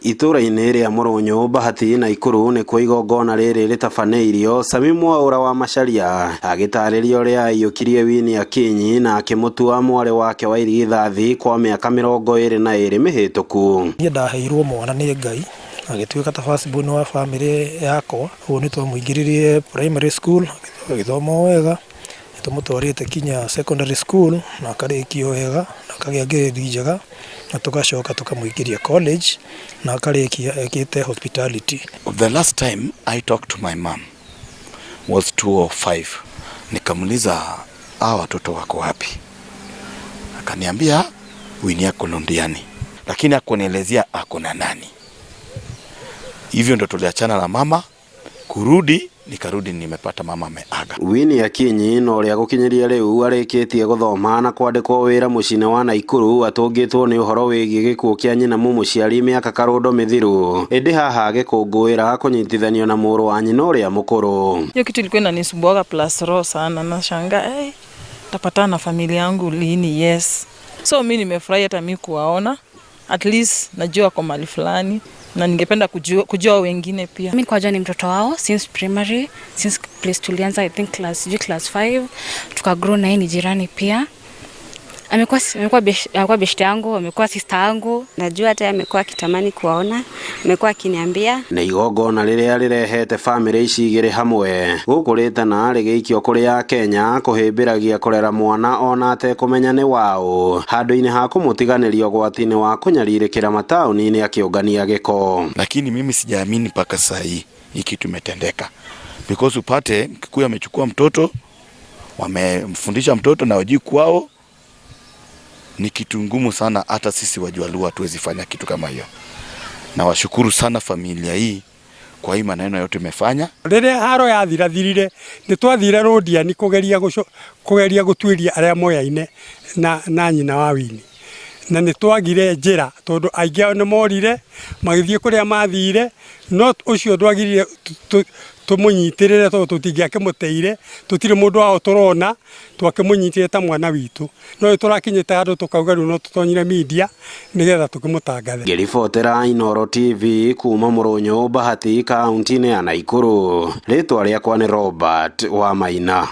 Itũra-inĩ rĩa Mũrũnyũ, Bahati, Naikuru nĩkuo igongona rĩrĩ rĩtabanĩirio. Sami Mwaũra wa Macharia agĩtarĩria ũrĩa aiyũkirie Winnie Akinyi na akĩmũtua mwarĩ wake wa irigithathi kwa mĩaka 22 mĩhĩtũku. Niĩ ndaheirwo mwana nĩ Ngai agĩtuĩka ta first born wa family yakwa. Ũguo nĩ twamũingĩririe primary school agĩthoma o wega. Nĩ tũmũtwarĩte kinya secondary school na akarĩkia o wega na akagĩa grade njega na tũgacoka tũkamũingĩria college na akarĩkia ekĩte hospitality. The last time I talked to my mom was 205. Nikamuuliza, hawa watoto wako wapi? Akaniambia Winnie ako Londiani, lakini hakunielezea ako na nani. Hivyo ndo tuliachana na mama. Kurudi nikarudi nimepata mama ameaga. Winnie Akinyi na ũrĩa gũkinyĩria rĩu arĩkĩtie gũthoma na kwandĩkwo wĩra mũciĩ-inĩ wa Naikuru atũngĩtwo nĩ ũhoro wĩgiĩ gĩkuũ kĩa nyina mũmũciari mĩaka karũndo mĩthiru, ĩndĩ haha agĩkũngũĩra kũnyitithanio na mũrũ wa nyina ũrĩa mũkũrũ. Hiyo kitu ilikuwa inanisumbuaga plus roho sana, nashangaa, hey, tapatana na familia yangu lini? Yes, so mi nimefurahi hata mi kuwaona, at least najua kwa mahali fulani na ningependa kujua wengine pia. Mimi kwa ni mtoto wao since primary, since place tulianza, I think class, sijui class 5, tukagrow na yeye, ni jirani pia. Amekuwa beshte yangu, amekuwa sister yangu. Najua hata amekuwa akitamani kuwaona, amekuwa akiniambia. Nĩ igongona rĩrĩa rĩrehete bamĩrĩ ici igĩrĩ hamwe gũkũ rĩtana rĩgĩikio kũrĩ ya Kenya kũhĩmbĩragia kũrera mwana ona atekũmenya nĩ waũ handũ-inĩ ha kũmũtiganĩria ũgwati-inĩ wa kũnyarirĩkĩra mataũni-inĩ akĩũngania gĩko. Lakini mimi sijaamini mpaka saa hii hii kitu imetendeka, because upate Mkikuyu amechukua mtoto, wamemfundisha mtoto na wajui kwao, ni kitu ngumu sana. Hata sisi Wajaluo hatuwezi fanya kitu kama hiyo. Na washukuru sana familia hii kwa hii maneno yote imefanya. Rĩrĩa haro yathirathirire, nĩ twathire Rũndiani kũgeria gũtuĩria arĩa moyaine na nyina wa Winnie, na nĩ twagire njĩra tondũ aingĩ ao nĩ morire magĩthiĩ kũrĩa mathire, no ũcio ndwagirire tũmũnyitĩrĩre tondũ tũtingĩakĩmũteire, tũtirĩ mũndũ wao tũrona, twakĩmũnyitire ta mwana witũ. No nĩ tũrakinyĩte handũ tũkauga rĩu no tũtonyire media nĩgetha tũkĩmũtangathe. Ngĩribotera Inooro TV kuma Mũrũnyũ, Bahati, kaunti-inĩ ya Naikuru, rĩtwa rĩakwa nĩ Robert Wamaina.